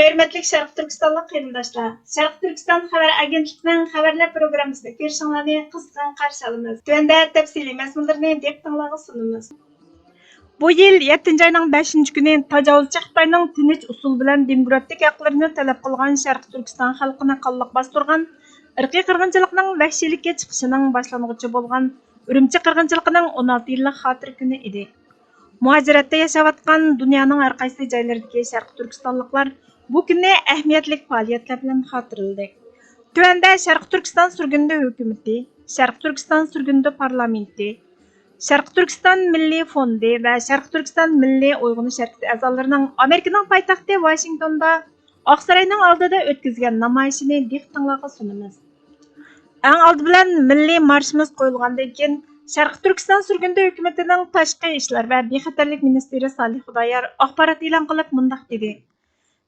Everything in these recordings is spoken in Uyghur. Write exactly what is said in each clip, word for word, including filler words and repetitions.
ھۆرمەتلىك شەرقىي تۈركىستانلىق قېرىنداشلار، شەرقىي تۈركىستان خەۋەر ئاگېنتلىقىنىڭ خەۋەرلەر پروگراممىسىنى كۆرۈشۈڭلارنى قىزغىن قارشى ئالىمىز. تۆۋەندە تەپسىلىي مەزمۇنلىرىنى دىققىتىڭلارغا سۇنىمىز. بۇ يىل يەتتىنچى ئاينىڭ بەشىنچى كۈنى تاجاۋۇزچى خىتاينىڭ تىنچ ئۇسۇل بىلەن دېموكراتىك ھەقلىرىنى تەلەپ قىلغان شەرقىي تۈركىستان خەلقىنى قانلىق باستۇرغان ئىرقىي قىرغىنچىلىقنىڭ ۋەھشىيلىككە چىقىشىنىڭ باشلانغۇچى بولغان ئۈرۈمچى قىرغىنچىلىقىنىڭ ئون ئالتە يىللىق خاتىرە كۈنى ئىدى. مۇھاجىرەتتە ياشاۋاتقان دۇنيانىڭ ھەر قايسى جايلىرىدىكى شەرقىي تۈركىستانلىقلار بۇ كۈننى ئەھمىيەتلىك پائالىيەتلەر بىلەن خاتىرىلىدى. تۆۋەندە شەرقىي تۈركىستان سۈرگۈندە ھۆكۈمىتى، شەرقىي تۈركىستان سۈرگۈندە پارلامېنتى، شەرقىي تۈركىستان مىللىي فوندى ۋە شەرقىي تۈركىستان مىللىي ئويغىنىش ھەرىكىتى ئەزالىرىنىڭ ئامېرىكىنىڭ پايتەختى ۋاشىنگتوندا ئاقساراينىڭ ئالدىدا ئۆتكۈزگەن نامايىشىنى دىققىتىڭلارغا سۇنىمىز. ئەڭ ئالدى بىلەن مىللىي مارشىمىز قويۇلغاندىن كېيىن، شەرقىي تۈركىستان سۈرگۈندە ھۆكۈمىتىنىڭ تاشقى ئىشلار ۋە بىخەتەرلىك مىنىستىرى سالىھ خۇدايار ئاخبارات ئېلان قىلىپ مۇنداق دېدى: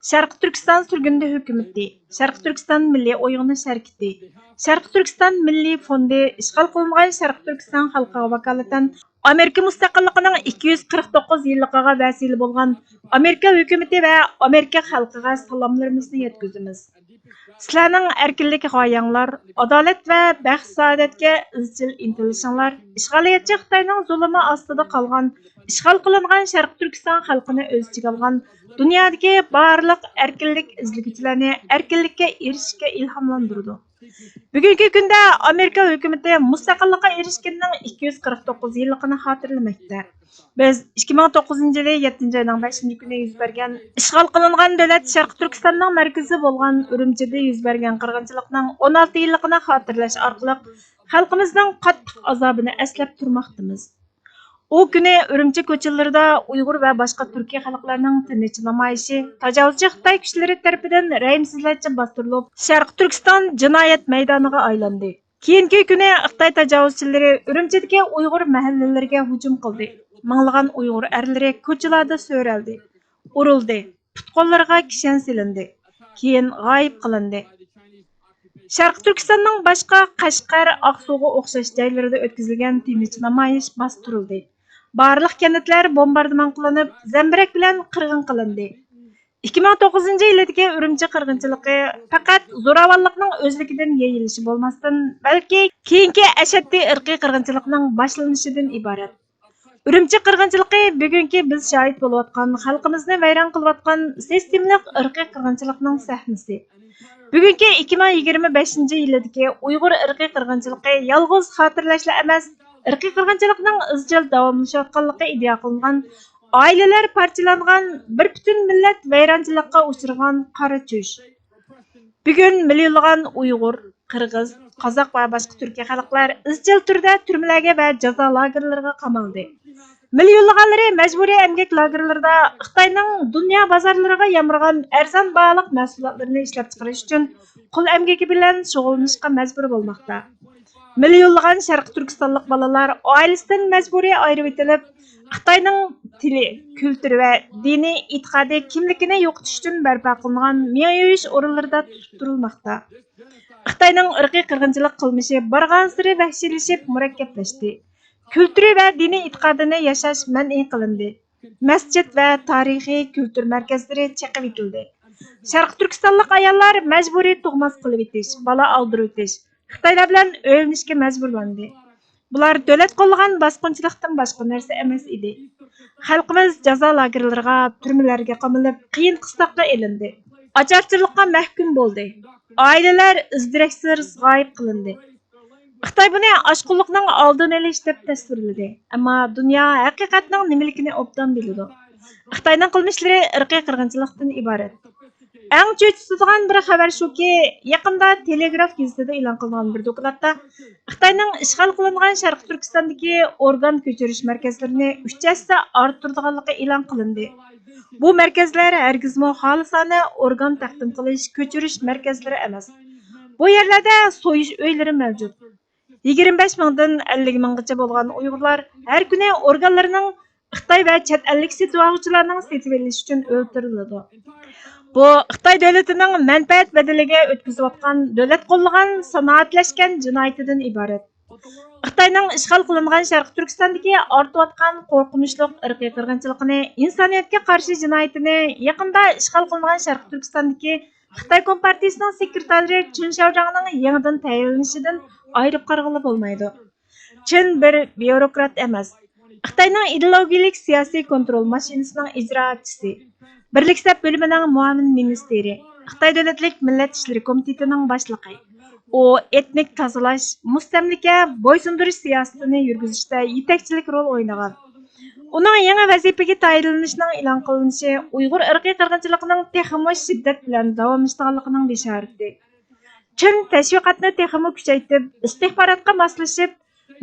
شەرقىي تۈركىستان سۈرگۈندە ھۆكۈمىتى، شەرقىي تۈركىستان مىللىي ئويغىنىش ھەرىكىتى، شەرقىي تۈركىستان مىللىي فوندى ئىشغال قىلىنغان شەرقىي تۈركىستان خەلقىگە ۋاكالىتەن ئامېرىكا مۇستەقىللىقىنىڭ ئىككى يۈز قىرىق توققۇز يىللىقىغا ۋەسىلە بولغان ئامېرىكا ھۆكۈمىتى ۋە ئامېرىكا خەلقىگە سالاملىرىمىزنى يەتكۈزىمىز. سىلەرنىڭ ئەركىنلىك غايەڭلار، ئادالەت ۋە بەخت-سائادەتكە ئىزچىل ئىنتىلىشىڭلار ئىشغالىيەتچى خىتاينىڭ زۇلۇمى ئاستىدا قالغان، ئىشغال قىلىنغان شەرقىي تۈركىستان خەلقىنى ئۆز ئىچىگە ئالغان دۇنيادىكى بارلىق ئەركىنلىك ئىزلىگۈچىلەرنى ئەركىنلىككە ئېرىشىشكە ئىلھاملاندۇرىدۇ. بۈگۈنكى كۈندە ئامېرىكا ھۆكۈمىتى مۇستەقىللىققا ئېرىشكىنىنىڭ ئىككى يۈز قىرىق توققۇز يىللىقىنى خاتىرىلىمەكتە. بىز ئىككى مىڭ توققۇزىنچى يىلى يەتتىنچى ئاينىڭ بەشىنچى كۈنى يۈز بەرگەن، ئىشغال قىلىنغان دۆلەت شەرقىي تۈركىستاننىڭ مەركىزى بولغان ئۈرۈمچىدە يۈز بەرگەن قىرغىنچىلىقنىڭ ئون ئالتە يىللىقىنى خاتىرىلەش ئارقىلىق خەلقىمىزنىڭ قاتتىق ئازابىنى ئەسلەپ تۇرماقتىمىز. ئۇ كۈنى ئۈرۈمچى كوچىلىرىدا ئۇيغۇر ۋە باشقا تۈركىي خەلقلەرنىڭ تىنچ نامايىشى تاجاۋۇزچى خىتاي كۈچلىرى تەرىپىدىن رەھىمسىزلەرچە باستۇرۇلۇپ، شەرقىي تۈركىستان جىنايەت مەيدانىغا ئايلاندى. كېيىنكى كۈنى خىتاي تاجاۋۇزچىلىرى ئۈرۈمچىدىكى ئۇيغۇر مەھەللىلىرىگە ھۇجۇم قىلدى. مىڭلىغان ئۇيغۇر ئەرلىرى كوچىلاردا سۆرەلدى، ئۇرۇلدى، پۇت-قوللىرىغا كىشەن سېلىندى، كېيىن غايىب قىلىندى. شەرقىي تۈركىستاننىڭ باشقا قەشقەر، ئاقسۇغا ئوخشاش جايلىرىدا ئۆتكۈزۈلگەن تىنچ نامايىش باستۇرۇلدى. بارلىق كەنتلەر بومباردىمان قىلىنىپ، زەمبىرەك بىلەن قىرغىن قىلىندى. ئىككى مىڭ توققۇزىنچى يىلىدىكى ئۈرۈمچى قىرغىنچىلىقى پەقەت زوراۋانلىقنىڭ ئۆزلۈكىدىن يېيىلىشى بولماستىن، بەلكى كېيىنكى ئەشەددىي ئىرقىي قىرغىنچىلىقنىڭ باشلىنىشىدىن ئىبارەت. ئۈرۈمچى قىرغىنچىلىقى بۈگۈنكى بىز شاھىت بولۇۋاتقان، خەلقىمىزنى ۋەيران قىلىۋاتقان سىستېمىلىق ئىرقىي قىرغىنچىلىقنىڭ سەھنىسى. بۈگۈنكى ئىككى مىڭ يىگىرمە بەشىنچى يىلىدىكى ئۇيغۇر ئىرقىي قىرغىنچىلىقى يالغۇز خاتىرىلەشلا ئەمەس، ئىرقىي قىرغىنچىلىقنىڭ ئىزچىل داۋاملىشىۋاتقانلىقى ئىدىيە قىلىنغان، ئائىلىلەر پارچىلانغان، بىر پۈتۈن مىللەت ۋەيرانچىلىققا ئۇچرىغان قارا چۈش. بۈگۈن مىليونلىغان ئۇيغۇر، قىرغىز، قازاق ۋە باشقا تۈركىي خەلقلەر ئىزچىل تۈردە تۈرمىلەرگە ۋە جازا لاگېرلىرىغا قامالدى. مىليونلىغانلىرى مەجبۇرىي ئەمگەك لاگېرلىرىدا خىتاينىڭ دۇنيا بازارلىرىغا يامرىغان ئەرزان باھالىق مەھسۇلاتلىرىنى ئىشلەپچىقىرىش ئۈچۈن قۇل ئەمگىكى بىلەن شۇغۇللىنىشقا مەجبۇر بولماقتا. مىليونلىغان شەرقىي تۈركىستانلىق بالىلار ئائىلىسىدىن مەجبۇرىي ئايرىۋېتىلىپ، خىتاينىڭ تىلى، كۈلتۈرى ۋە دىنىي ئېتىقادى كىملىكىنى يوقىتىش ئۈچۈن بەرپا قىلىنغان مېڭە يۇيۇش ئورۇنلىرىدا تۇتۇپ تۇرۇلماقتا. خىتاينىڭ ئىرقىي قىرغىنچىلىق قىلمىشى بارغانسېرى ۋەھشىيلىشىپ، مۇرەككەپلەشتى. كۈلتۈرى ۋە دىنىي ئېتىقادىنى ياشاش مەنئى قىلىندى. مەسچىت ۋە تارىخىي كۈلتۈر مەركەزلىرى چېقىۋېتىلدى. شەرقىي تۈركىستانلىق ئاياللار مەجبۇرىي تۇغماس قىلىۋېتىش، بالا ئالدۇرۇۋېتىش، خىتايلار بىلەن ئۆيلىنىشكە مەجبۇرلاندى. بۇلار دۆلەت قوللىغان باسقۇنچىلىقتىن باشقا نەرسە ئەمەس ئىدى. خەلقىمىز جازا لاگېرلىرىغا، تۈرمىلەرگە قامىلىپ، قىيىن قىستاققا ئېلىندى. ئاچارچىلىققا مەھكۇم بولدى. ئائىلىلەر ئىز-دېرەكسىز غايىب قىلىندى. خىتاي بۇنى ئاشقۇنلۇقنىڭ ئالدىنى ئېلىش دەپ تەسۋىرلىدى. ئەمما دۇنيا ھەقىقەتنىڭ نېمىلىكىنى ئوبدان بىلىدۇ. خىتاينىڭ قىلمىشلىرى ئىرقىي قىرغىنچىلىقتىن ئىبارەت. ئەڭ چۆچۈتىدىغان بىر خەۋەر شۇكى، يېقىندا تېلېگراف گېزىتىدە ئېلان قىلىنغان بىر دوكلاتتا خىتاينىڭ ئىشغال قىلىنغان شەرقىي تۈركىستاندىكى ئورگان كۆچۈرۈش مەركەزلىرىنى ئۈچ ھەسسە ئارتتۇرىدىغانلىقى ئېلان قىلىندى. بۇ مەركەزلەر ھەرگىزمۇ خالىسانە ئورگان تەقدىم قىلىش، كۆچۈرۈش مەركەزلىرى ئەمەس. بۇ يەرلەردە سويۇش ئۆيلىرى مەۋجۇت. يىگىرمە بەش مىڭدىن ئەللىك مىڭغىچە بولغان ئۇيغۇرلار ھەر كۈنى ئورگانلىرىنىڭ خىتاي ۋە چەت ئەللىك سېتىۋالغۇچىلارنىڭ سېتىۋېلىشى ئۈچۈن ئۆلتۈرۈلىدۇ. بۇ خىتاي دۆلىتىنىڭ مەنپەئەت بەدىلىگە ئۆتكۈزۈۋاتقان دۆلەت قوللىغان سانائەتلەشكەن جىنايىتىدىن ئىبارەت. خىتاينىڭ ئىشغال قىلىنغان شەرقىي تۈركىستاندىكى ئارتىۋاتقان قورقۇنچلۇق ئىرقىي قىرغىنچىلىقىنى، ئىنسانىيەتكە قارشى جىنايىتىنى، يېقىندا ئىشغال قىلىنغان شەرقىي تۈركىستاندىكى خىتاي كومپارتىيىسىنىڭ سېكرېتارى چېن شياۋجياڭنىڭ يېڭىدىن تەيىنلىنىشىدىن ئايرىپ قارىغىلى بولمايدۇ. چېن بىر بيۇروكرات ئەمەس. خىتاينىڭ ئىدېئولوگىيەلىك سىياسىي كونترول ماشىنىسىنىڭ ئىجرائاتچىسى، بىرلىك سەپ بۆلۈمىنىڭ مۇئاۋىن مىنىستىرى، خىتاي دۆلەتلىك مىللەت ئىشلىرى كومىتېتىنىڭ باشلىقى. ئۇ ئېتنىك تازىلاش، مۇستەملىكە، بويسۇندۇرۇش سىياسىتىنى يۈرگۈزۈشتە يېتەكچىلىك رول ئوينىغان. ئۇنىڭ يېڭى ۋەزىپىگە تايىنلىنىشىنىڭ ئېلان قىلىنىشى ئۇيغۇر ئىرقىي قىرغىنچىلىقىنىڭ تېخىمۇ شىددەت بىلەن داۋاملىشىدىغانلىقىنىڭ بېشارىتى. چېن تەشۋىقاتنى تېخىمۇ كۈچەيتىپ، ئىستىخباراتقا ماسلىشىپ،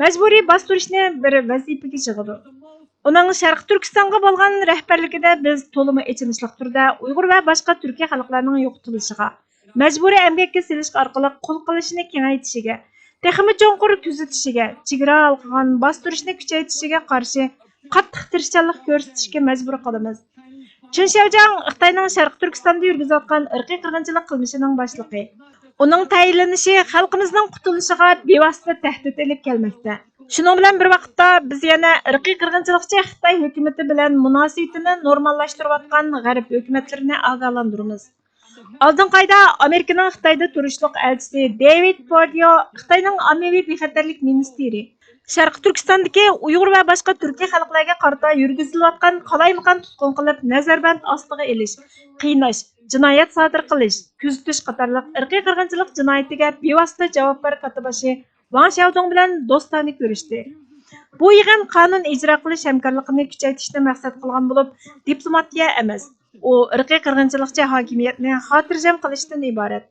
مەجبۇرىي باستۇرۇشنى بىر ۋەزىپىگە جىغىدۇ. ئۇنىڭ شەرقىي تۈركىستانغا بولغان رەھبەرلىكىدە بىز تولىمۇ ئېچىنىشلىق تۈردە ئۇيغۇر ۋە باشقا تۈركىي خەلقلەرنىڭ يوقىتىلىشىغا، مەجبۇرىي ئەمگەككە سېلىش ئارقىلىق قۇل قىلىشىنى كېڭەيتىشىگە، تېخىمۇ چوڭقۇر كۆزىتىشىگە، چېگرا ھالقىغان باستۇرۇشنى كۈچەيتىشىگە قارشى قاتتىق تىرىشچانلىق كۆرسىتىشكە مەجبۇر قىلىمىز. چېن شياۋجياڭ خىتاينىڭ شەرقىي تۈركىستاندا يۈرگۈزۈۋاتقان ئىرقىي قىرغىنچىلىق قىلمىشىنىڭ باشلىقى. ئۇنىڭ تەيىنلىنىشى خەلقىمىزنىڭ قۇتۇلۇشىغا بىۋاسىتە تەھدىت ئېلىپ كەلمەكتە. شۇنىڭ بىلەن بىر ۋاقىتتا، بىز يەنە ئىرقىي قىرغىنچىلىقچى خىتاي ھۆكۈمىتى بىلەن مۇناسىۋىتىنى نورماللاشتۇرۇۋاتقان غەرب ھۆكۈمەتلىرىنى ئاگاھلاندۇرىمىز. ئالدىنقى ئايدا ئامېرىكىنىڭ خىتايدا تۇرۇشلۇق ئەلچىسى دېۋىد پورديو خىتاينىڭ ئاممىۋى بىخەتەرلىك مىنىستىرى، شەرقىي تۈركىستاندىكى ئۇيغۇر ۋە باشقا تۈركىي خەلقلەرگە قارىتا يۈرگۈزۈلۈۋاتقان قالايمىقان تۇتقۇن قىلىپ نەزەربەند ئاستىغا ئېلىش، قىيناش، جىنايەت سادىر قىلىش، كۆزىتىش قاتارلىق ئىرقىي قىرغىنچىلىق جىنايىتىگە بىۋاسىتە جاۋابكار كاتتىباشى ۋاڭ شياۋدۇڭ بىلەن دوستانە كۆرۈشتى. بۇ يىغىن قانۇن ئىجرا قىلىش ھەمكارلىقىنى كۈچەيتىشنى مەقسەت قىلغان بولۇپ، دىپلوماتىيە ئەمەس، ئۇ ئىرقىي قىرغىنچىلىقچى ھاكىمىيەتنى خاتىرجەم قىلىشتىن ئىبارەت.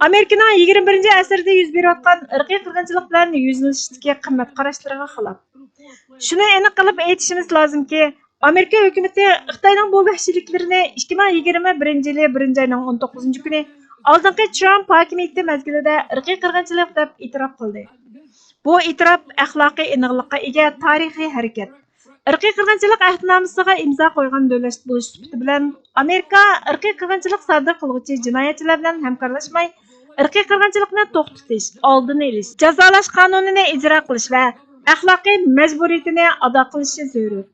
ئامېرىكىنىڭ يىگىرمە بىرىنچى ئەسىردە يۈز بېرىۋاتقان ئىرقىي قىرغىنچىلىق بىلەن يۈزلىنىشتىكى قىممەت قاراشلىرىغا خىلاپ. شۇنى ئېنىق قىلىپ ئېيتىشىمىز لازىمكى، ئامېرىكا ھۆكۈمىتى خىتاينىڭ بۇ ۋەھشىيلىكلىرىنى ئىككى مىڭ يىگىرمە بىرىنچى يىلى بىرىنچى ئاينىڭ ئون توققۇزىنچى كۈنى ئالدىنقى ترامپ ھاكىمىيىتى مەزگىلىدە ئىرقىي قىرغىنچىلىق دەپ ئېتىراپ قىلدى. بۇ ئېتىراپ ئەخلاقىي ئېنىقلىققا ئىگە تارىخىي ھەرىكەت. ئىرقىي قىرغىنچىلىق ئەھدىنامىسىغا ئىمزا قويغان دۆلەت بولۇش سۈپىتى بىلەن، ئامېرىكا ئىرقىي قىرغىنچىلىق سادىر قىلغۇچى جىنايەتچىلەر بىلەن ھەمكارلاشماي، ئىرقىي قىرغىنچىلىقنى توختىتىش، ئالدىنى ئېلىش، جازالاش قانۇنىنى ئىجرا قىلىش ۋە ئەخلاقىي مەجبۇرىيىتىنى ئادا قىلىشى زۆرۈر.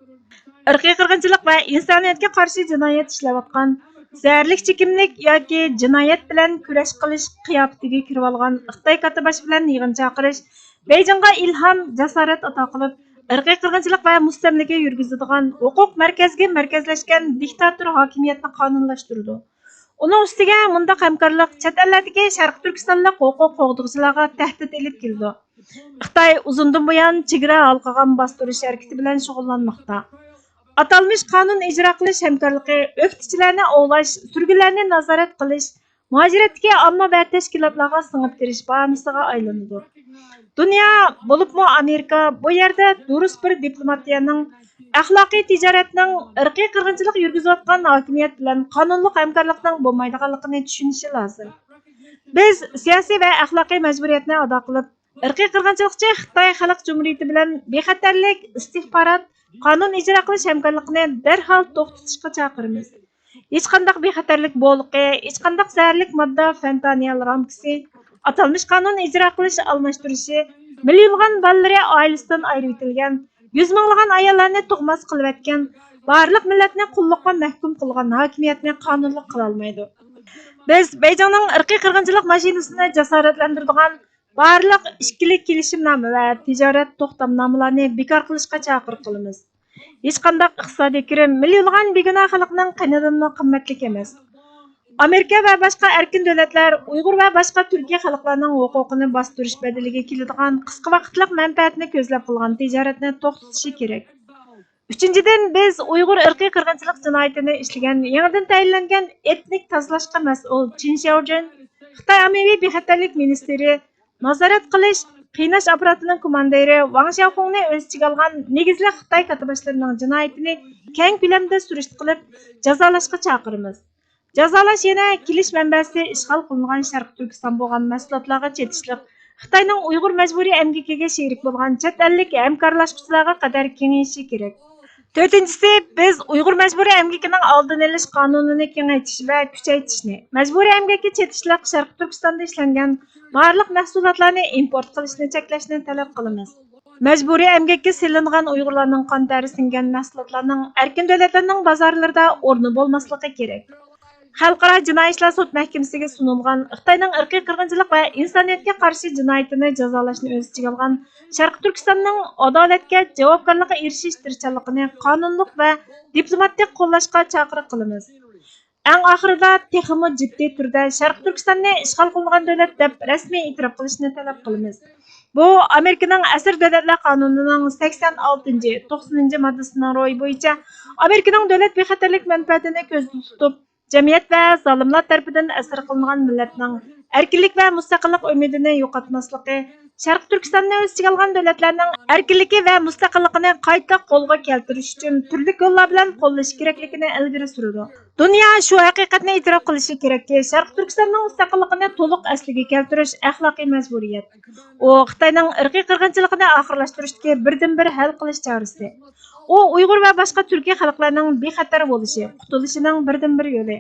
ئىرقىي قىرغىنچىلىق ۋە ئىنسانىيەتكە قارشى جىنايەت ئىشلەۋاتقان، زەھەرلىك چېكىملىك ياكى جىنايەت بىلەن كۈرەش قىلىش قىياپىتىگە كىرىۋالغان خىتاي كاتتىباشى بىلەن يىغىن چاقىرىش، بېيجىڭغا ئىلھام، جاسارەت ئاتا قىلىپ، ئىرقىي قىرغىنچىلىق ۋە مۇستەملىكە يۈرگۈزىدىغان ھوقۇق مەركەزگە مەركەزلەشكەن دىكتاتور ھاكىمىيەتنى قانۇنلاشتۇرىدۇ. ئۇنىڭ ئۈستىگە مۇنداق ھەمكارلىق چەت ئەللەردىكى شەرقىي تۈركىستانلىق ھوقۇق قوغدىغۇچىلارغا تەھدىت ئېلىپ كېلىدۇ. خىتاي ئۇزۇندىن بۇيان چېگرا ھالقىغان باستۇرۇش ھەرىكىتى بىلەن شۇغۇللانماقتا. ئاتالمىش قانۇن ئىجرا قىلىش ھەمكارلىقى ئۆكتىچىلەرنى ئوۋلاش، سۈرگۈنلەرنى نازارەت قىلىش، مۇھاجىرەتتىكى ئامما ۋە تەشكىلاتلارغا سىڭىپ كىرىش باھانىسىغا ئايلىنىدۇ. دۇنيا، بولۇپمۇ ئامېرىكا بۇ يەردە دۇرۇس بىر دىپلوماتىيەنىڭ، ئەخلاقىي تىجارەتنىڭ، ئىرقىي قىرغىنچىلىق يۈرگۈزۈۋاتقان ھاكىمىيەت بىلەن قانۇنلۇق ھەمكارلىقنىڭ بولمايدىغانلىقىنى چۈشىنىشى لازىم. بىز سىياسىي ۋە ئەخلاقىي مەجبۇرىيەتنى ئادا قىلىپ، ئىرقىي قىرغىنچىلىقچى خىتاي خەلق جۇمھۇرىيىتى بىلەن بىخەتەرلىك، ئىستىخبارات، قانۇن ئىجرا قىلىش ھەمكارلىقىنى دەرھال توختىتىشقا چاقىرىمىز. ھېچقانداق بىخەتەرلىك بولىقى، ھېچقانداق زەھەرلىك ماددا فېنتانىل رامكىسى، ئاتالمىش قانۇن ئىجرا قىلىش ئالماشتۇرۇشى، مىليونلىغان بالىلىرى ئائىلىسىدىن ئايرىۋېتىلگەن، يۈز مىڭلىغان ئاياللارنى تۇغماس قىلىۋەتكەن، بارلىق مىللەتنى قۇللۇققا مەھكۇم قىلغان ھاكىمىيەتنى قانۇنلۇق قىلالمايدۇ. بىز بېيجىڭنىڭ ئىرقىي قىرغىنچىلىق ماشىنىسىنى جاسارەتلەندۈرىدىغان بارلىق ئىككىلىك كېلىشىمنامە ۋە تىجارەت توختامنامىلارنى بىكار قىلىشقا چاقىرىق قىلىمىز. ھېچقانداق ئىقتىسادىي كىرىم مىليونلىغان بىگۇناھ خەلقنىڭ قېنىدىنمۇ قىممەتلىك ئەمەس. ئامېرىكا ۋە باشقا ئەركىن دۆلەتلەر ئۇيغۇر ۋە باشقا تۈركىي خەلقلەرنىڭ ھوقۇقىنى باستۇرۇش بەدىلىگە كېلىدىغان قىسقا ۋاقىتلىق مەنپەئەتنى كۆزلەپ قىلغان تىجارەتنى توختىتىشى كېرەك. ئۈچىنچىدىن، بىز ئۇيغۇر ئىرقىي قىرغىنچىلىق جىنايىتىنى ئىشلىگەن يېڭىدىن تەيىنلەنگەن ئېتنىك تازىلاشقا مەسئۇل چىن شياۋجۈن، خىتاي ئاممىۋى بىخەتەرلىك مىنىستىرى، نازارەت قىلىش، قىيناش ئاپپاراتىنىڭ كوماندىرى ۋاڭ شياۋخۇڭنى ئۆز ئىچىگە ئالغان نېگىزلىك خىتاي كاتتىباشلىرىنىڭ جىنايىتىنى كەڭ كۆلەمدە سۈرۈشتە قىلىپ جازالاشقا چاقىرىمىز. جازالاش يەنە كېلىش مەنبەسى ئىشغال قىلىنغان شەرقىي تۈركىستان بولغان مەھسۇلاتلارغا چېتىشلىق خىتاينىڭ ئۇيغۇر مەجبۇرىي ئەمگىكىگە شېرىك بولغان چەت ئەللىك ھەمكارلاشقۇچىلارغا قەدەر كېڭىيىشى كېرەك. تۆتىنچىسى، بىز ئۇيغۇر مەجبۇرىي ئەمگىكىنىڭ ئالدىنى ئېلىش قانۇنىنى كېڭەيتىش ۋە كۈچەيتىشنى، مەجبۇرىي ئەمگەككە چېتىشلىق شەرقىي تۈركىستاندا ئىشلەنگەن بارلىق مەھسۇلاتلارنى ئىمپورت قىلىشنى چەكلەشنى تەلەپ قىلىمىز. مەجبۇرىي ئەمگەككە سېلىنغان ئۇيغۇرلارنىڭ قان تەرى سىڭگەن مەھسۇلاتلارنىڭ ئەركىن دۆلەتلەرنىڭ بازارلىرىدا ئورنى بولماسلىقى كېرەك. خەلقئارا جىنايى ئىشلار سوت مەھكىمىسىگە سۇنۇلغان خىتاينىڭ ئىرقىي قىرغىنچىلىق ۋە ئىنسانىيەتكە قارشى جىنايىتىنى جازالاشنى ئۆز ئىچىگە ئالغان شەرقىي تۈركىستاننىڭ ئادالەتكە، جاۋابكارلىققا ئېرىشىش تىرىشچانلىقىنى قانۇنلۇق ۋە دىپلوماتىك قوللاشقا چاقىرىق قىلىمىز. ئەڭ ئاخىرىدا، تېخىمۇ جىددىي تۈردە شەرقىي تۈركىستاننى ئىشغال قىلىنغان دۆلەت دەپ رەسمىي ئېتىراپ قىلىشنى تەلەپ قىلىمىز. بۇ، ئامېرىكىنىڭ ئەسىر دۆلەتلەر قانۇنىنىڭ سەكسەن ئالتىنچى، توقسىنىنچى ماددىسىنىڭ روھى بويىچە ئامېرىكىنىڭ دۆلەت بىخەتەرلىك مەنپەئەتىنى كۆزدە تۇتۇپ، جەمئىيەت ۋە زالىملار تەرىپىدىن ئەسىر قىلىنغان مىللەتنىڭ ئەركىنلىك ۋە مۇستەقىللىق ئۈمىدىنى يوقاتماسلىقى، شەرقىي تۈركىستاننى ئۆز ئىچىگە ئالغان دۆلەتلەرنىڭ ئەركىنلىكى ۋە مۇستەقىللىقىنى قايتا قولغا كەلتۈرۈش ئۈچۈن تۈرلۈك يوللار بىلەن قوللىشى كېرەكلىكىنى ئىلگىرى سۈرىدۇ. دۇنيا شۇ ھەقىقەتنى ئېتىراپ قىلىشى كېرەككى، شەرقىي تۈركىستاننىڭ مۇستەقىللىقىنى تولۇق ئەسلىگە كەلتۈرۈش ئەخلاقىي مەجبۇرىيەت. ئۇ خىتاينىڭ ئىرقىي قىرغىنچىلىقىنى ئاخىرلاشتۇرۇشتىكى بىردىنبىر ھەل قىلىش چارىسى. ئۇ ئۇيغۇر ۋە باشقا تۈركىي خەلقلەرنىڭ بىخەتەر بولۇشى، قۇتۇلۇشىنىڭ بىردىنبىر يولى.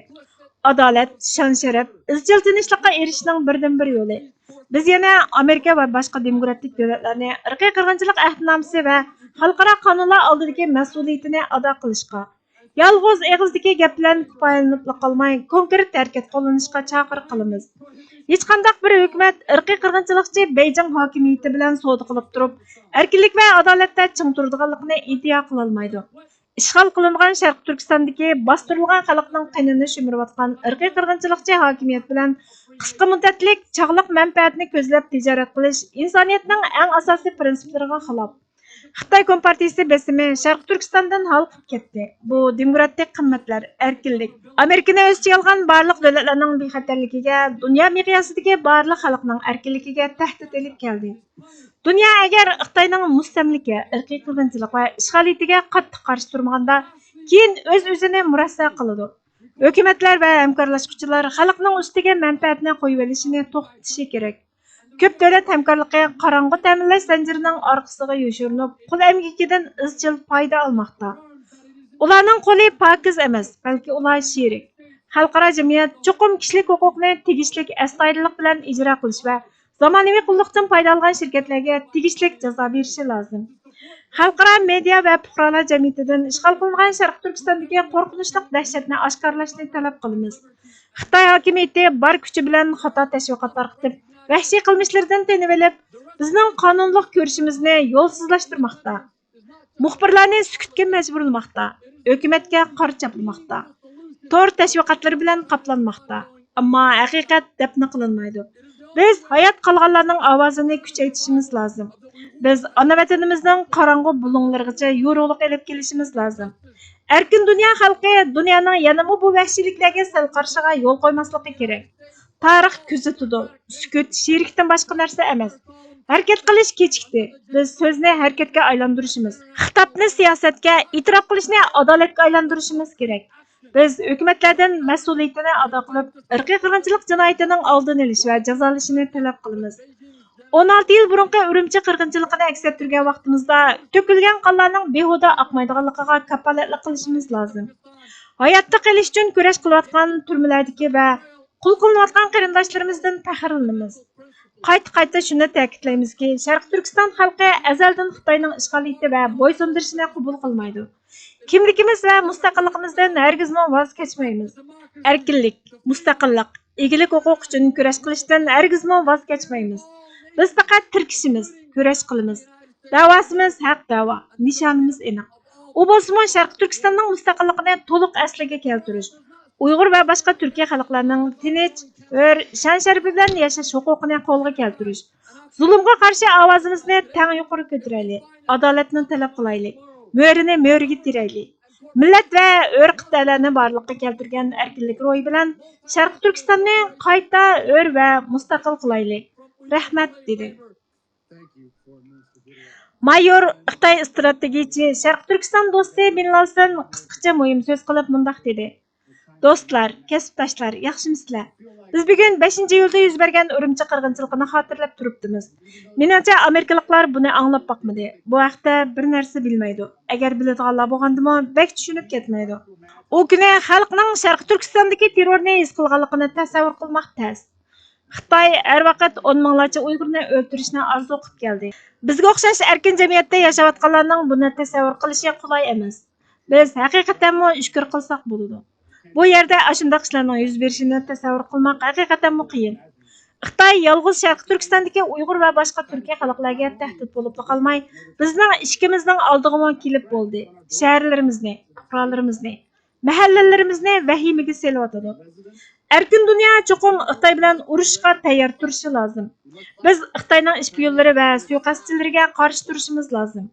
ئادالەت، شان-شەرەپ، ئىزچىل تىنچلىققا ئېرىشىشنىڭ بىردىنبىر يولى. بىز يەنە ئامېرىكا ۋە باشقا دېموكراتىك دۆلەتلەرنى ئىرقىي قىرغىنچىلىق ئەھدىنامىسى ۋە خەلقئارا قانۇنلار ئالدىدىكى مەسئۇلىيىتىنى ئادا قىلىشقا، يالغۇز ئېغىزدىكى گەپ بىلەن كۇپايىلىنىپلا قالماي، كونكرېت ھەرىكەت قوللىنىشقا چاقىرىق قىلىمىز. ھېچقانداق بىر ھۆكۈمەت ئىرقىي قىرغىنچىلىقچى بېيجىڭ ھاكىمىيىتى بىلەن سودا قىلىپ تۇرۇپ، ئەركىنلىك ۋە ئادالەتتە چىڭ تۇرىدىغانلىقىنى ئىدىئا قىلالمايدۇ. ئىشغال قىلىنغان شەرقىي تۈركىستاندىكى باستۇرۇلغان خەلقنىڭ قېنىنى شۈمۈرۈۋاتقان ئىرقىي قىرغىنچىلىقچى ھاكىمىيەت بىلەن قىسقا مۇددەتلىك چاغلىق مەنپەئەتنى كۆزلەپ تىجارەت قىلىش ئىنسانىيەتنىڭ ئەڭ ئاساسىي پىرىنسىپلىرىغا خىلاپ. خىتاي كومپارتىيىسى بېسىمى شەرقىي تۈركىستاندىن ھالقىپ كەتتى. بۇ دېموكراتىك قىممەتلەر، ئەركىنلىك، ئامېرىكىنى ئۆز ئىچىگە ئالغان بارلىق دۆلەتلەرنىڭ بىخەتەرلىكىگە، دۇنيا مىقياسىدىكى بارلىق خەلقنىڭ ئەركىنلىكىگە تەھدىت ئېلىپ كەلدى. دۇنيا ئەگەر خىتاينىڭ مۇستەملىكە، ئىرقىي قىرغىنچىلىق ۋە ئىشغالىيىتىگە قاتتىق قارشى تۇرمىغاندا، كېيىن ئۆز-ئۆزىنى مۇرەسسە قىلىدۇ. ھۆكۈمەتلەر ۋە ھەمكارلاشقۇچىلار خەلقنىڭ ئۈستىگە مەنپەئەتنى قويۇۋېلىشىنى توختىتىشى كېرەك. كۆپ دۆلەت ھەمكارلىقى قاراڭغۇ تەمىنلەش زەنجىرىنىڭ ئارقىسىغا يوشۇرۇنۇپ، قۇل ئەمگىكىدىن ئىزچىل پايدا ئالماقتا. ئۇلارنىڭ قولى پاكىز ئەمەس، بەلكى ئۇلار شېرىك. خەلقئارا جەمئىيەت چوقۇم كىشىلىك ھوقۇقنى تېگىشلىك ئەستايىدىللىق بىلەن ئىجرا قىلىش ۋە زامانىۋى قۇللۇقتىن پايدالانغان شىركەتلەرگە تېگىشلىك جازا بېرىشى لازىم. خەلقئارا مېدىيا ۋە پۇقرالار جەمئىيىتىدىن ئىشغال قىلىنغان شەرقىي تۈركىستاندىكى قورقۇنچلۇق دەھشەتنى ئاشكارىلاشنى تەلەپ قىلىمىز. خىتاي ھاكىمىيىتى بار كۈچى بىلەن خاتا تەشۋىقات تارقىتىپ، ۋەھشىي قىلمىشلىرىدىن تىنىۋېلىپ، بىزنىڭ قانۇنلۇق كۈرىشىمىزنى يولسىزلاشتۇرماقتا. مۇخبىرلارنى سۈكۈتكە مەجبۇرلىماقتا، ھۆكۈمەتكە قارا چاپلىماقتا، تور تەشۋىقاتلىرى بىلەن قاپلانماقتا. ئەمما ھەقىقەت دەپنە قىلىنمايدۇ. بىز ھايات قالغانلارنىڭ ئاۋازىنى كۈچەيتىشىمىز لازىم. بىز ئانا ۋەتىنىمىزنىڭ قاراڭغۇ بۇلۇڭلىرىغىچە يورۇقلۇق ئېلىپ كېلىشىمىز لازىم. ئەركىن دۇنيا خەلقى دۇنيانىڭ يەنىمۇ بۇ ۋەھشىيلىكلەرگە سەل قارىشىغا يول قويماسلىقى كېرەك. تارىخ كۆزىتىدۇ. سۈكۈت شېرىكتىن باشقا نەرسە ئەمەس. ھەرىكەت قىلىش كېچىكتى. بىز سۆزنى ھەرىكەتكە ئايلاندۇرۇشىمىز، خىتابنى سىياسەتكە، ئېتىراپ قىلىشنى ئادالەتكە ئايلاندۇرۇشىمىز كېرەك. بىز ھۆكۈمەتلەردىن مەسئۇلىيىتىنى ئادا قىلىپ، ئىرقىي قىرغىنچىلىق جىنايىتىنىڭ ئالدىنى ئېلىش ۋە جازالىشىنى تەلەپ قىلىمىز. ئون ئالتە يىل بۇرۇنقى ئۈرۈمچى قىرغىنچىلىقىنى ئەكس ئەتتۈرگەن ۋاقتىمىزدا، تۆكۈلگەن قانلارنىڭ بىھۇدە ئاقمايدىغانلىقىغا كاپالەتلىك قىلىشىمىز لازىم. ھاياتتا قېلىش ئۈچۈن كۈرەش قىلىۋاتقان تۈرمىلەردىكى ۋە قۇل قىلىنىۋاتقان قېرىنداشلىرىمىزدىن پەخىرلىنىمىز. قايتا-قايتا شۇنى تەكىتلەيمىزكى، شەرقىي تۈركىستان خەلقى ئەزەلدىن خىتاينىڭ ئىشغالىيىتى ۋە بويسۇندۇرۇشىنى قوبۇل قىلمايدۇ. كىملىكىمىز ۋە مۇستەقىللىقىمىزدىن ھەرگىزمۇ ۋاز كەچمەيمىز. ئەركىنلىك، مۇستەقىللىق، ئىگىلىك ھوقۇق ئۈچۈن كۈرەش قىلىشتىن ھەرگىزمۇ ۋاز كەچمەيمىز. بىز پەقەت تىركىشىمىز، كۈرەش قىلىمىز. دەۋاسىمىز ھەق دەۋا، نىشانىمىز ئېنىق. ئۇ بولسىمۇ شەرقىي تۈركىستاننىڭ مۇستەقىللىقىنى تولۇق ئەسلىگە كەلتۈرۈش، ئۇيغۇر ۋە باشقا تۈركىي خەلقلەرنىڭ تىنچ، ھۆر، شان-شەرىپى بىلەن ياشاش ھوقۇقىنى قولغا كەلتۈرۈش. زۇلۇمغا قارشى ئاۋازىمىزنى تەڭ يۇقىرى كۆتۈرەيلى، ئادالەتنى تەلەپ قىلايلى، مۆرىنى مۆرىگە تىرەيلى. مىللەت ۋە ئۆرپ-ئادەتلەرنى بارلىققا كەلتۈرگەن ئەركىنلىك روھى بىلەن شەرقىي تۈركىستاننى قايتا ھۆر ۋە مۇستەقىل قىلايلى. رەھمەت، دېدى. مايور، خىتاي ئىستراتېگىيىچى، شەرقىي تۈركىستان دوستى بىن لالسېن قىسقىچە مۇھىم سۆز قىلىپ مۇنداق دېدى: دوستلار، كەسىپداشلار، ياخشىمۇسىلەر؟ بىز بۈگۈن بەشىنچى ئىيۇلدا يۈز بەرگەن ئۈرۈمچى قىرغىنچىلىقىنى خاتىرىلەپ تۇرۇپتىمىز. مېنىڭچە، ئامېرىكىلىقلار بۇنى ئاڭلاپ باقمىدى. بۇ ھەقتە بىر نەرسە بىلمەيدۇ. ئەگەر بىلىدىغانلار بولغاندىمۇ، بەك چۈشىنىپ كەتمەيدۇ. ئۇ كۈنى خەلقنىڭ شەرقىي تۈركىستاندىكى تېررورنى ھېس قىلغانلىقىنى تەسەۋۋۇر قىلماق تەس. خىتاي ھەر ۋاقىت ئون مىڭلارچە ئۇيغۇرنى ئۆلتۈرۈشنى ئارزۇ قىلىپ كەلدى. بىزگە ئوخشاش ئەركىن جەمئىيەتتە ياشاۋاتقانلارنىڭ بۇنى تەسەۋۋۇر قىلىشى قولاي ئەمەس. بىز ھەقىقەتەنمۇ شۈكۈر قىلساق بولىدۇ. بۇ يەردە ئاشۇنداق ئىشلارنىڭ يۈز بېرىشىنى تەسەۋۋۇر قىلماق ھەقىقەتەنمۇ قىيىن. خىتاي يالغۇز شەرقىي تۈركىستاندىكى ئۇيغۇر ۋە باشقا تۈركىي خەلقلەرگە تەھدىت بولۇپلا قالماي، بىزنىڭ ئىشىكىمىزنىڭ ئالدىغىمۇ كېلىپ بولدى. شەھەرلىرىمىزنى، پۇقرالىرىمىزنى، مەھەللىلىرىمىزنى ۋەھىمىگە سېلىۋاتىدۇ. ئەركىن دۇنيا چوقۇم خىتاي بىلەن ئۇرۇشقا تەييار تۇرۇشى لازىم. بىز خىتاينىڭ ئىش پىيونلىرى ۋە سۇيىقەستچىلىرىگە قارشى تۇرۇشىمىز لازىم.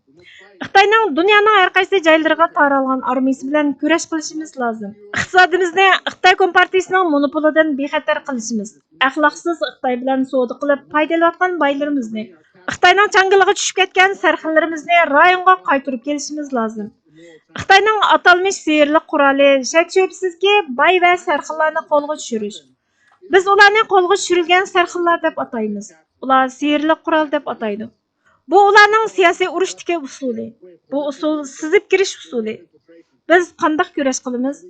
خىتاينىڭ دۇنيانىڭ ھەر قايسى جايلىرىغا تارالغان ئارمىيىسى بىلەن كۈرەش قىلىشىمىز لازىم. ئىقتىسادىمىزنى خىتاي كومپارتىيىسىنىڭ مونوپولىدىن بىخەتەر قىلىشىمىز، ئەخلاقسىز خىتاي بىلەن سودا قىلىپ پايدا ئېلىۋاتقان بايلىرىمىزنى، خىتاينىڭ چاڭگىلىغا چۈشۈپ كەتكەن سەرخىللىرىمىزنى رايونغا قايتۇرۇپ كېلىشىمىز لازىم. خىتاينىڭ ئاتالمىش سېھىرلىك قورالى شەك-شۈبھىسىزكى باي ۋە سەرخىللارنى قولغا چۈشۈرۈش. بىز ئۇلارنى قولغا چۈشۈرۈلگەن سەرخىللار دەپ ئاتايمىز. ئۇلار سېھىرلىك قورال دەپ ئاتايدۇ. بۇ ئۇلارنىڭ سىياسىي ئۇرۇشتىكى ئۇسۇلى. بۇ ئۇسۇل سىزىپ كىرىش ئۇسۇلى. بىز قانداق كۈرەش قىلىمىز؟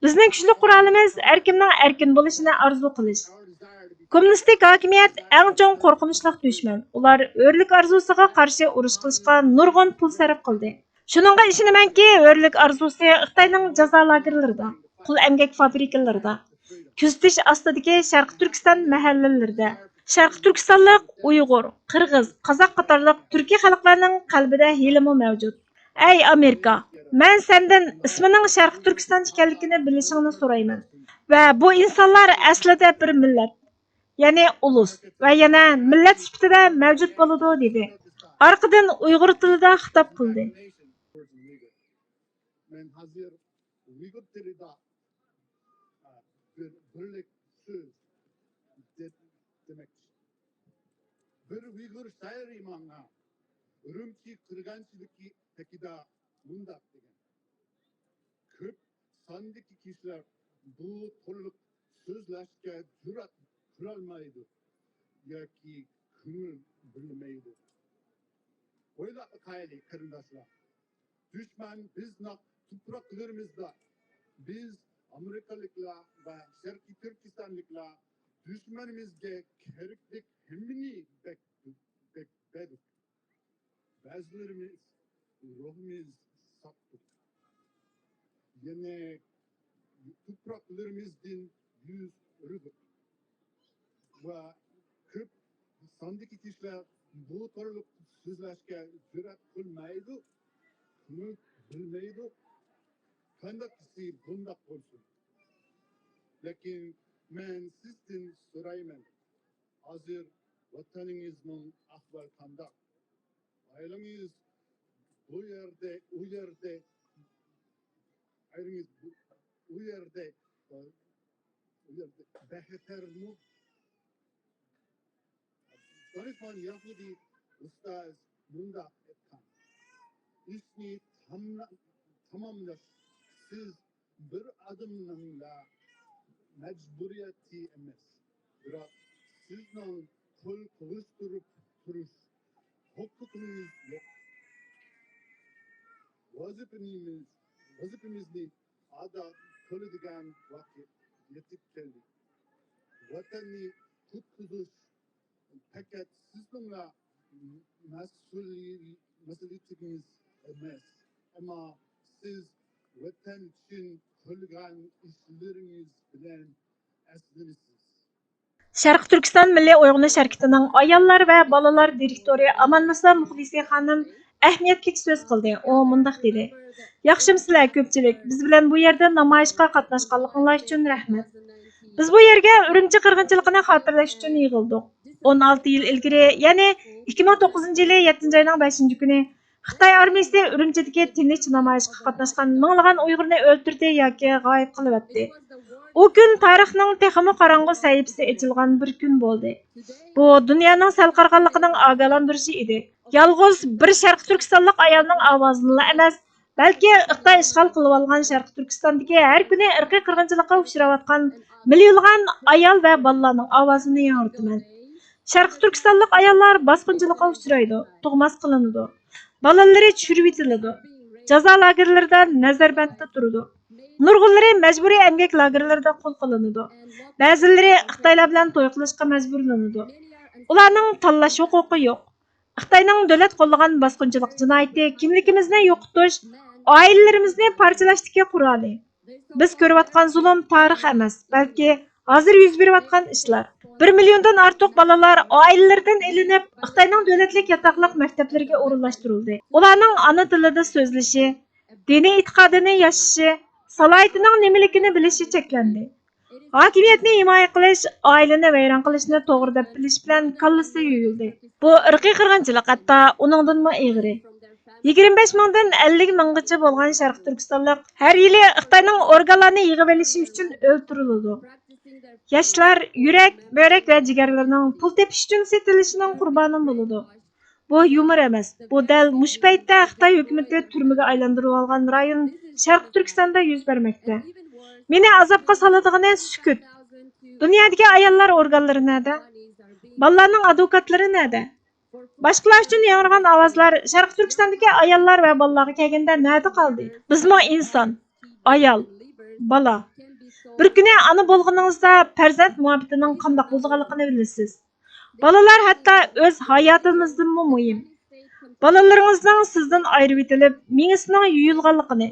بىزنىڭ كۈچلۈك قورالىمىز ھەركىمنىڭ ئەركىن بولۇشىنى ئارزۇ قىلىش. كوممۇنىستىك ھاكىمىيەت ئەڭ چوڭ قورقۇنچلۇق دۈشمەن. ئۇلار ھۆرلۈك ئارزۇسىغا قارشى ئۇرۇش قىلىشقا نۇرغۇن پۇل سەرپ قىلدى. شۇنىڭغا ئىشىنىمەنكى، ھۆرلۈك ئارزۇسى خىتاينىڭ جازا لاگېرلىرىدا، قۇل ئەمگەك فابرىكىلىرىدا، كۆزىتىش ئاستىدىكى شەرقىي تۈركىستان مەھەللىلىرىدە، شەرقىي تۈركىستانلىق ئۇيغۇر، قىرغىز، قازاق قاتارلىق تۈركىي خەلقلەرنىڭ قەلبىدە ھېلىمۇ مەۋجۇت. ئەي ئامېرىكا، مەن سەندىن ئىسمىنىڭ شەرقىي تۈركىستان ئىكەنلىكىنى بىلىشىڭنى سورايمەن. ۋە بۇ ئىنسانلار ئەسلىدە بىر مىللەت، يەنى ئۇلۇس ۋە يەنە مىللەت سۈپىتىدە مەۋجۇت بولىدۇ، دېدى. ئارقىدىن ئۇيغۇر تىلىدا خىتاب قىلدى. مەن ھازىر ئۇيغۇر تىلىدا، ئە، بىر، بىرلىك سۆز دە-، دېمەكچى. بىر ئۇيغۇر شائىرى ماڭا ئۈرۈمچى قىرغىنچىلىقى ھەققىدە مۇنداق دېگەن: كۆپ ساندىكى كىشىلەر بۇ تورلۇق سۆزلەشكە جۈرئەت قىلالمايدۇ ياكى كۆڭۈل بۆلمەيدۇ. ئويلاپ باقايلى، قېرىنداشلار. دۈشمەن بىزنىڭ تۇپراقلىرىمىزدا. بىز، ئامېرىكىلىقلار ۋە شەرقىي تۈركىستانلىقلار، دۈشمىنىمىزگە كېرەكلىك ھەممىنى بەك-، بەك-، بەردۇق. بەزىلىرىمىز روھىمىز ساتتۇق. يەنە تۇپراقلىرىمىزدىن يۈز ئۆرۈدۇق. ۋە كۆپ ساندىكى كىشىلەر بۇ تورلۇق سۆزلەشكە جۈرئەت قىلمايدۇ، كۆڭۈل بۆلمەيدۇ. قانداقسى بۇنداق بولسۇن. لېكىن مەن سىزدىن سورايمەن، ھازىر ۋەتىنىڭىزنىڭ ئەھۋالى قانداق؟ ئائىلىڭىز بۇ يەردە، ئۇ يەردە، ئائىلىڭىز بۇ، ئۇ يەردە، ئۇ يەردە بەخەتەرمۇ؟ دانىشمەن يەھۇدىي ئۇستاز مۇنداق ئېيتقان: ئىشنى تاملا-، تاماملاش سىز بىر ئادەمنىڭلا مەجبۇرىيىتى ئەمەس، بىراق سىزنىڭ قول قوغۇشتۇرۇپ تۇرۇش ھوقۇقىڭىز يوق. ۋەزىپىمىز، ۋەزىپىمىزنى ئادا قىلىدىغان ۋاقىت يېتىپ كەلدى. ۋەتەننى قۇتقۇزۇش پەقەت سىزنىڭلا مەسئۇلىي-، مەسئۇلىيىتىڭىز ئەمەس، ئەمما سىز ۋەتەن ئۈچۈن قىلغان ئىشلىرىڭىز بىلەن ئەسلىنىسىز. شەرقىي تۈركىستان مىللىي ئويغىنىش ھەرىكىتىنىڭ ئاياللار ۋە بالىلار دىرېكتورى ئاماننىسا مۇخلىسى خانىم ئەھمىيەتلىك سۆز قىلدى. ئۇ مۇنداق دېدى: ياخشىمۇسىلەر كۆپچىلىك، بىز بىلەن بۇ يەردە نامايىشقا قاتناشقانلىقىڭلار ئۈچۈن رەھمەت. بىز بۇ يەرگە ئۈرۈمچى قىرغىنچىلىقىنى خاتىرىلەش ئۈچۈن يىغىلدۇق. ئون ئالتە يىل ئىلگىرى، يەنى ئىككى مىڭ توققۇزىنچى يىلى يەتتىنچى ئاينىڭ بەشىنچى كۈنى خىتاي ئارمىيىسى ئۈرۈمچىدىكى تىنچ نامايىشقا قاتناشقان مىڭلىغان ئۇيغۇرنى ئۆلتۈردى ياكى غايىب قىلىۋەتتى. ئۇ كۈن تارىخنىڭ تېخىمۇ قاراڭغۇ سەھىپىسى ئېچىلغان بىر كۈن بولدى. بۇ دۇنيانىڭ سەل قارىغانلىقىنىڭ ئاگاھلاندۇرۇشى ئىدى. يالغۇز بىر شەرقىي تۈركىستانلىق ئايالنىڭ ئاۋازىنىلا ئەمەس، بەلكى خىتاي ئىشغال قىلىۋالغان شەرقىي تۈركىستاندىكى ھەر كۈنى ئىرقىي قىرغىنچىلىققا ئۇچراۋاتقان مىليونلىغان ئايال ۋە بالىلارنىڭ ئاۋازىنى ياڭرىتىمەن. شەرقىي تۈركىستانلىق ئاياللار باسقۇنچىلىققا ئۇچرايدۇ، تۇغماس قىلىنىدۇ. بالىلىرى چۈشۈرۈۋېتىلىدۇ. جازا لاگېرلىرىدا نەزەربەندتە تۇرىدۇ. نۇرغۇنلىرى مەجبۇرىي ئەمگەك لاگېرلىرىدا قۇل قىلىنىدۇ. بەزىلىرى خىتايلار بىلەن توي قىلىشقا مەجبۇرلىنىدۇ. ئۇلارنىڭ تاللاش ھوقۇقى يوق. خىتاينىڭ دۆلەت قوللىغان باسقۇنچىلىق جىنايىتى كىملىكىمىزنى يوقىتىش، ئائىلىلىرىمىزنى پارچىلاشتىكى قورالى. بىز كۆرۈۋاتقان زۇلۇم تارىخ ئەمەس، بەلكى ھازىر يۈز بېرىۋاتقان ئىشلار. بىر مىليوندىن ئارتۇق بالىلار ئائىلىلىرىدىن ئېلىنىپ، خىتاينىڭ دۆلەتلىك ياتاقلىق مەكتەپلىرىگە ئورۇنلاشتۇرۇلدى. ئۇلارنىڭ ئانا تىلىدا سۆزلىشى، دىنىي ئېتىقادىنى ياشىشى، سالاھىيىتىنىڭ نېمىلىكىنى بىلىشى چەكلەندى. ھاكىمىيەتنى ھىمايە قىلىش، ئائىلىنى ۋەيران قىلىشنى توغرا دەپ بىلىش بىلەن كاللىسى يۇيۇلدى. بۇ ئىرقىي قىرغىنچىلىق ھەتتا ئۇنىڭدىنمۇ ئېغىرى. يىگىرمە بەش مىڭدىن ئەللىك مىڭغىچە بولغان شەرقىي تۈركىستانلىق ھەر يىلى خىتاينىڭ ئورگانلارنى يىغىۋېلىشى ئۈچۈن ئۆلتۈرۈلىدۇ. ياشلار يۈرەك، بۆرەك ۋە جىگەرلىرىنىڭ پۇل تېپىش ئۈچۈن سېتىلىشىنىڭ قۇربانى بولىدۇ. بۇ يۇمۇر ئەمەس. بۇ دەل مۇشۇ پەيتتە خىتاي ھۆكۈمىتى تۈرمىگە ئايلاندۇرۇۋالغان رايون شەرقىي تۈركىستاندا يۈز بەرمەكتە. مېنى ئازابقا سالىدىغىنى سۈكۈت. دۇنيادىكى ئاياللار ئورگانلىرى نەدە؟ بالىلارنىڭ ئادۋوكاتلىرى نەدە؟ باشقىلار ئۈچۈن ياڭرىغان ئاۋازلار شەرقىي تۈركىستاندىكى ئاياللار ۋە بالىلارغا كەلگەندە نەدە قالدى؟ بىزمۇ ئىنسان، ئايال، بالا. بىر كۈنى ئانا بولغىنىڭىزدا پەرزەنت مۇھەببىتىنىڭ قانداق بولىدىغانلىقىنى بىلىسىز. بالىلار ھەتتا ئۆز ھاياتىمىزدىنمۇ مۇھىم. بالىلىرىڭىزنىڭ سىزدىن ئايرىۋېتىلىپ، مېڭىسىنىڭ يۇيۇلغانلىقىنى،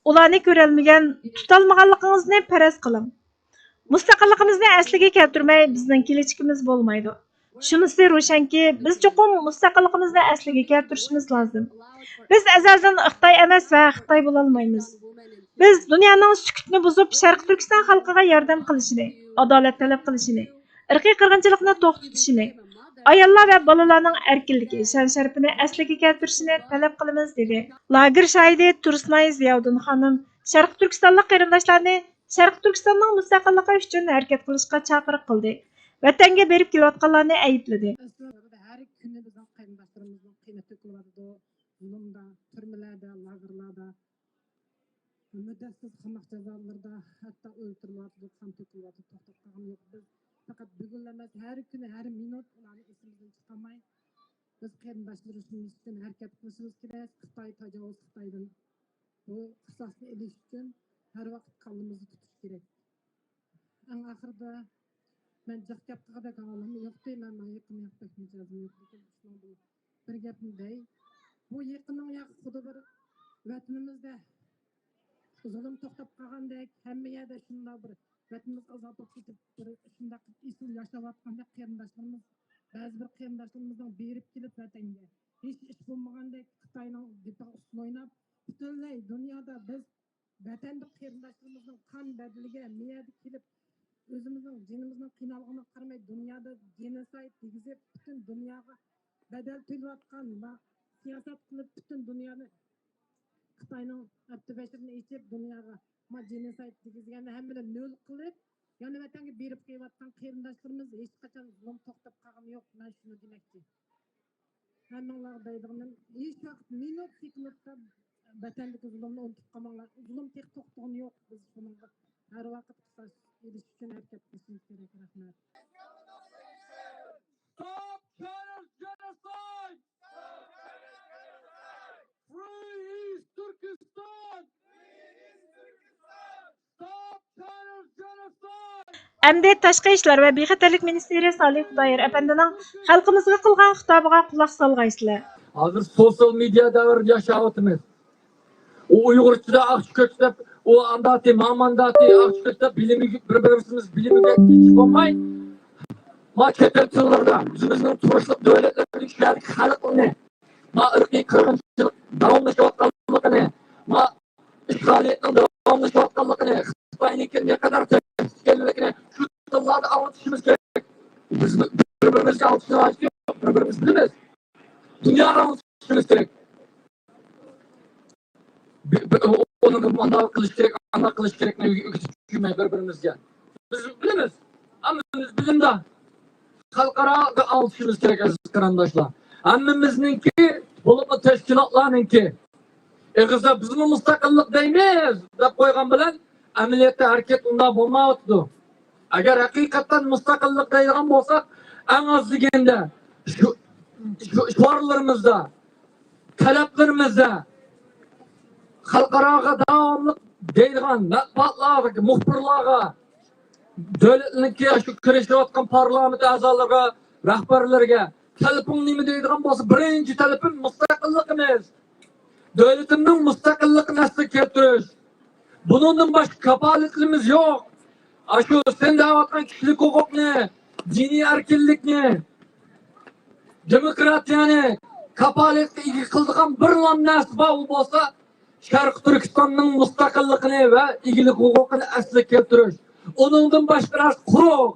ئۇلارنى كۆرەلمىگەن، تۇتالمىغانلىقىڭىزنى پەرەز قىلىڭ. مۇستەقىللىقىمىزنى ئەسلىگە كەلتۈرمەي، بىزنىڭ كېلەچىكىمىز بولمايدۇ. شۇنىسى روشەنكى، بىز چوقۇم مۇستەقىللىقىمىزنى ئەسلىگە كەلتۈرۈشىمىز لازىم. بىز ئەزەلدىن خىتاي ئەمەس ۋە خىتاي بولالمايمىز. بىز دۇنيانىڭ سۈكۈتنى بۇزۇپ، شەرقىي تۈركىستان خەلقىگە ياردەم قىلىشىنى، ئادالەت تەلەپ قىلىشىنى، ئىرقىي قىرغىنچىلىقنى توختىتىشىنى، ئاياللار ۋە بالىلارنىڭ ئەركىنلىكى، شان-شەرىپىنى ئەسلىگە كەلتۈرۈشىنى تەلەپ قىلىمىز، دېدى. لاگېر شاھىدى تۇرسۇنئاي زىياۋۇدۇن خانىم شەرقىي تۈركىستانلىق قېرىنداشلارنى شەرقىي تۈركىستاننىڭ مۇستەقىللىقى ئۈچۈن ھەرىكەت قىلىشقا چاقىرىق قىلدى. ۋەتەنگە بېرىپ كېلىۋاتقانلارنى ئەيىبلىدى. ھەر كۈنى بىزنىڭ قېرىنداشلىرىمىزنىڭ قېنى تۆكۈلۈۋاتىدۇ. زۇلۇمدا، تۈرمىلەردە، لاگېرلاردا، مۇددەتسىز قاماق جازالىرىدا، ھەتتا ئۆلتۈرۈلۈۋاتىدۇ، قان تۆكۈلۈۋاتىدۇ، توختاپ قالغىنى يوق. بىز پەقەت بۈگۈنلا ئەمەس، ھەر كۈنى، ھەر مىنۇت ئۇلارنى ئېسىمىزدىن چىقارماي، بىز قېرىنداشلىرىمىز ئۈچۈن ھەرىكەت قىلىشىمىز كېرەك. خىتاي تاجاۋۇز، خىتايدىن بۇ قىساسنى ئېلىش ئۈچۈن ھەر ۋاقىت كاللىمىزدا تۇتۇش كېرەك. ئەڭ ئاخىرىدا مەن جىق گەپ قىلغۇدەك ھالىم يوقتى، مەن ماڭا يېقىن ياق بەكمۇ جازىم يوق، لېكىن شۇنىڭ بىلەن بىر گەپنى دەي. بۇ يېقىننىڭ ياقى خۇدا بىر ۋەتىنىمىزدە زۇلۇم توختاپ قالغاندەك، ھەممە يەردە شۇنداق بىر ۋەتىنىمىز ئازاد بولۇپ كېتىپ، بىر شۇنداق ئېسىل ياشاۋاتقاندەك قېرىنداشلىرىمىز، بەزى بىر قېرىنداشلىرىمىزنىڭ بېرىپ كېلىپ ۋەتەنگە ھېچ ئىش بولمىغاندەك خىتاينىڭ دىپاق ئۇسۇلى ئويناپ، پۈتۈنلەي دۇنيادا بىز ۋەتەندىكى قېرىنداشلىرىمىزنىڭ قان بەدىلىگە مۇ يەردە كېلىپ، ئۆزىمىزنىڭ جېنىمىزنىڭ قىينالغىنىغا قارىماي، دۇنيادا جېنوسايد دېگۈزۈپ، پۈتۈن دۇنياغا بەدەل تۆلەۋاتقان ۋە سىياسەت قىلىپ، پۈتۈن دۇنيانى خىتاينىڭ ئابدۇبەشىرىنى ئېچىپ، دۇنياغا ما جېنوسايد دېگۈزگەننى ھەممىنى نۆل قىلىپ، يەنە ۋەتەنگە بېرىپ كېلىۋاتقان قېرىنداشلىرىمىز ھېچقاچان زۇلۇم توختاپ قالغىنى يوق. مەن شۇنى دېمەكچى. ھەممىڭلارغا دەيدىغىنىم، ھېچ ۋاقىت مىنۇت، سېكۇنتتا ۋەتەندىكى زۇلۇمنى ئۇنتۇپ قالماڭلار. زۇلۇم تېخى توختىغىنى يوق. بىز شۇنىڭغا ھەر ۋاقىت قىساس ئېلىش ئۈچۈن ھەرىكەت قىلىشىمىز كېرەك. رەھمەت. Stop China's genocide! Free East Turkestan! Stop China's genocide! ئەمدى تاشقى ئىشلار ۋە بىخەتەرلىك مىنىستىرى سالىھ خۇدايار ئەپەندىنىڭ خەلقىمىزغا قىلغان خىتابىغا قۇلاق سالغايسىلەر. ھازىر سوشيال مېدىيا دەۋرىدە ياشاۋاتىمىز. ئۇ ئۇيغۇرچىدا ئاقچىكۆچ دەپ، ئۇ ئانداتى، مامانداتى، ئاقچىكۆچ دەپ بىلىمى بىر بىرىمىز بىلىمىگە كېچىش بولماي، ما چەت ئەل تىللىرىدا ئۆزىمىزنىڭ تۇرۇشلۇق دۆلەتلەردىكى شۇ يەردىكى خەلقنى، ما ئىرقىي قىرغىنچىلىق داۋاملىشىۋاتقانلىقىنى، ما ئىشغالىيەتنىڭ داۋاملىشىۋاتقانلىقىنى، خىتاينىڭكى نەقەدەر تەكلىپ ئىكەنلىكىنى شۇ تىللاردا ئاڭلىتىشىمىز كېرەك. بىز بىر بىرىمىزگە ئاڭلىتىشنىڭ ھاجىتى يوق، بىر بىرىمىز بىلىمىز. دۇنياغا ئاڭلىتىشىمىز كېرەك. بىر، بىر، ئۇنىڭغا مۇنداق قىلىش كېرەك، ئانداق قىلىش كېرەكنى ئۆگىتىپ يۈرمەي بىر بىرىمىزگە. بىز بىلىمىز. ھەممىمىز بىلىمدار. خەلقئاراغا ئاڭلىتىشىمىز كېرەك، ئەزىز قېرىنداشلار. ھەممىمىزنىڭكى، بولۇپمۇ تەشكىلاتلارنىڭكى، ئېغىزدا بىزمۇ مۇستەقىللىق دەيمىز دەپ قويغان بىلەن، ئەمەلىيەتتە ھەرىكەت ئۇنداق بولمايۋاتىدۇ. ئەگەر ھەقىقەتەن مۇستەقىللىق دەيدىغان بولساق، ئەڭ ئاز دېگەندە شۇ، شۇ شوئارلىرىمىزدا، تەلەپلىرىمىزدە خەلقئاراغا داۋاملىق دەيدىغان مەتبۇئاتلارغا، مۇخبىرلارغا، دۆلەتنىڭكى شۇ كىرىشىۋاتقان پارلامېنت ئەزالىرىغا، رەھبەرلىرىگە تەلىپىڭ نېمە دەيدىغان بولسا، بىرىنچى تەلىپىم مۇستەقىللىقىمىز. دۆلىتىمنىڭ مۇستەقىللىقىنى ئەسلىگە كەلتۈرۈش. بۇنىڭدىن باشقا كاپالىتىمىز يوق. ئاشۇ سەن دەۋاتقان كىشىلىك ھوقۇقنى، دىنىي ئەركىنلىكنى، دېموكراتىيەنى كاپالەتكە ئىگە قىلىدىغان بىرلا نەرسە بار، ئۇ بولسا شەرقىي تۈركىستاننىڭ مۇستەقىللىقىنى ۋە ئىگىلىك ھوقۇقىنى ئەسلىگە كەلتۈرۈش. ئۇنىڭدىن باشقا نەرسە قۇرۇق.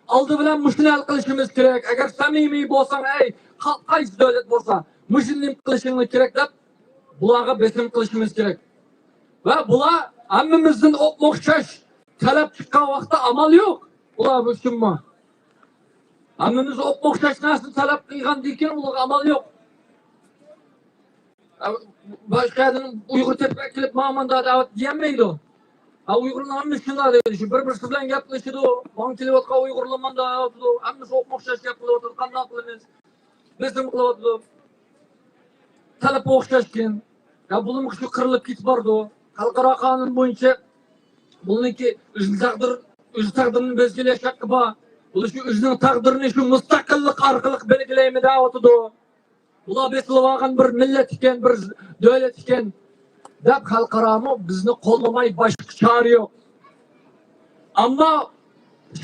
ئالدى بىلەن مۇشۇنى ھەل قىلىشىمىز كېرەك. ئەگەر سەمىمىي بولساڭ، ئەي، قا-، قايسى دۆلەت بولسا، مۇشۇنى نېمە قىلىشىڭ كېرەك دەپ، بۇلارغا بېسىم قىلىشىمىز كېرەك. ۋە بۇلار ھەممىمىزدىن ئوپمۇ ئوخشاش تەلەپ چىققان ۋاقىتتا ئامال يوق. ئۇلار ئۈچۈنمۇ؟ ھەممىمىز ئوپمۇ ئوخشاش نەرسىنى تەلەپ قىلغاندىن كېيىن ئۇلارغا ئامال يوق. باشقا يەردىن ئۇيغۇر تېپىپ ئەكېلىپ، ماڭا مۇنداق دەۋاتىدۇ دېيەلمەيدۇ. ھە، ئۇيغۇرلار ھەممىسى شۇنداق دەيدۇ. شۇ بىر-بىرسى بىلەن گەپلىشىدۇ. ماڭا كېلىۋاتقان ئۇيغۇرلار مۇنداق دەۋاتىدۇ. ھەممىسى ئوپمۇ ئوخشاش گەپ قىلىۋاتىدۇ. قانداق قىلىمىز؟ بېسىم قىلىۋاتىدۇ. تەلىپى ئوخشاشكەن. يا بۇلىمۇ شۇ قىرىلىپ كېتىپ بارىدۇ. خەلقئارا قانۇن بويىچە بۇلىنىڭكى ئۆزىنىڭ تەقدىر، ئۆز تەقدىرىنى بەلگىلەش ھەققى بار. بۇلار شۇ ئۆزىنىڭ تەقدىرىنى شۇ مۇستەقىللىق ئارقىلىق بەلگىلەيمەن دەۋاتىدۇ. بۇلار بېسىلىۋالغان بىر مىللەت ئىكەن، بىر دۆلەت ئىكەن دەپ خەلقئارامۇ بىزنى قوللىماي باشقا چارە يوق. ئەمما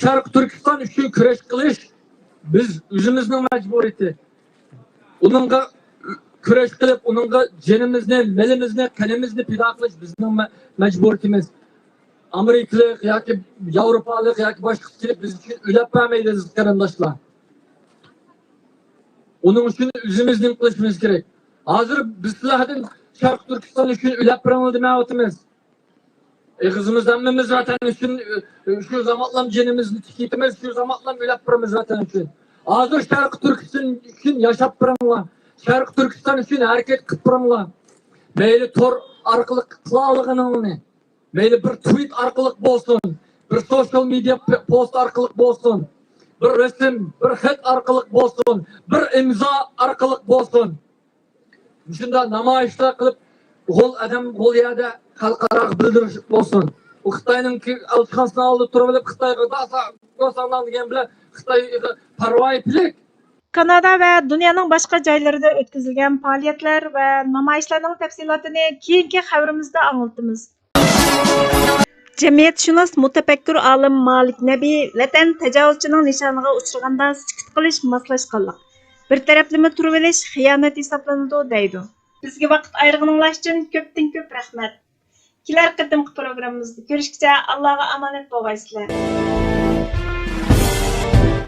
شەرقىي تۈركىستان ئۈچۈن كۈرەش قىلىش بىز ئۆزىمىزنىڭ مەجبۇرىيىتى. ئۇنىڭغا كۈرەش قىلىپ، ئۇنىڭغا جېنىمىزنى، مېلىمىزنى، قېنىمىزنى پىدا قىلىش بىزنىڭ مە-، مەجبۇرىيىتىمىز. ئامېرىكىلىق ياكى ياۋروپالىق ياكى باشقىسى كېلىپ بىز ئۈچۈن ئۆلۈپ بەرمەيدۇ، ئەزىز قېرىنداشلار. ئۇنىڭ ئۈچۈن ئۆزىمىز نېمە قىلىشىمىز كېرەك؟ ھازىر بىز سىلەردىن شەرقىي تۈركىستان ئۈچۈن ئۆلۈپ بېرىڭلار دېمەيۋاتىمىز. ئېغىزىمىز ھەممىمىز ۋەتەن ئۈچۈن، شۇ زامانلام جېنىمىزنى تىكىتىمىز، شۇ زامانلام ئۆلۈپ بېرىمىز ۋەتەن ئۈچۈن. ھازىر شەرقىي تۈركىستان ئۈچۈن ياشاپ بېرىڭلار. شەرقىي تۈركىستان ئۈچۈن ھەرىكەت قىلىپ بېرىڭلار. مەيلى تور ئارقىلىق قىلالىغىنىڭنى، مەيلى بىر تۋىت ئارقىلىق بولسۇن، بىر سوشيال مېدىيا پ-، پوست ئارقىلىق بولسۇن، بىر رەسىم، بىر خەت ئارقىلىق بولسۇن، بىر ئىمزا ئارقىلىق بولسۇن. مۇشۇنداق نامايىشلار قىلىپ، غول ئادەم غول يەردە خەلقئاراغا بىلدۈرۈش بولسۇن. ئۇ خىتاينىڭكى ئەلچىخانىسىنىڭ ئالدىدا تۇرۇۋېلىپ، خىتايغا داسا-، داساڭلار دېگەن بىلەن خىتاي پەرۋايى پىلىك. كانادا ۋە دۇنيانىڭ باشقا جايلىرىدا ئۆتكۈزۈلگەن پائالىيەتلەر ۋە نامايىشلارنىڭ تەپسىلاتىنى كېيىنكى خەۋىرىمىزدە ئاڭلىتىمىز. جەمئىيەتشۇناس، مۇتەپەككۇر ئالىم مالىك نەبى ۋەتەن تەجاۋۇزچىنىڭ نىشانىغا ئۇچرىغاندا سۈكۈت قىلىش ماسلاشقانلىق، بىر تەرەپلىمە تۇرۇۋېلىش خىيانەت ھېسابلىنىدۇ، دەيدۇ. بىزگە ۋاقىت ئايرىغىنىڭلار ئۈچۈن كۆپتىن كۆپ رەھمەت. كېلەر قېتىمقى پروگراممىمىزدا كۆرۈشكىچە ئاللاغا ئامانەت بولغايسىلەر.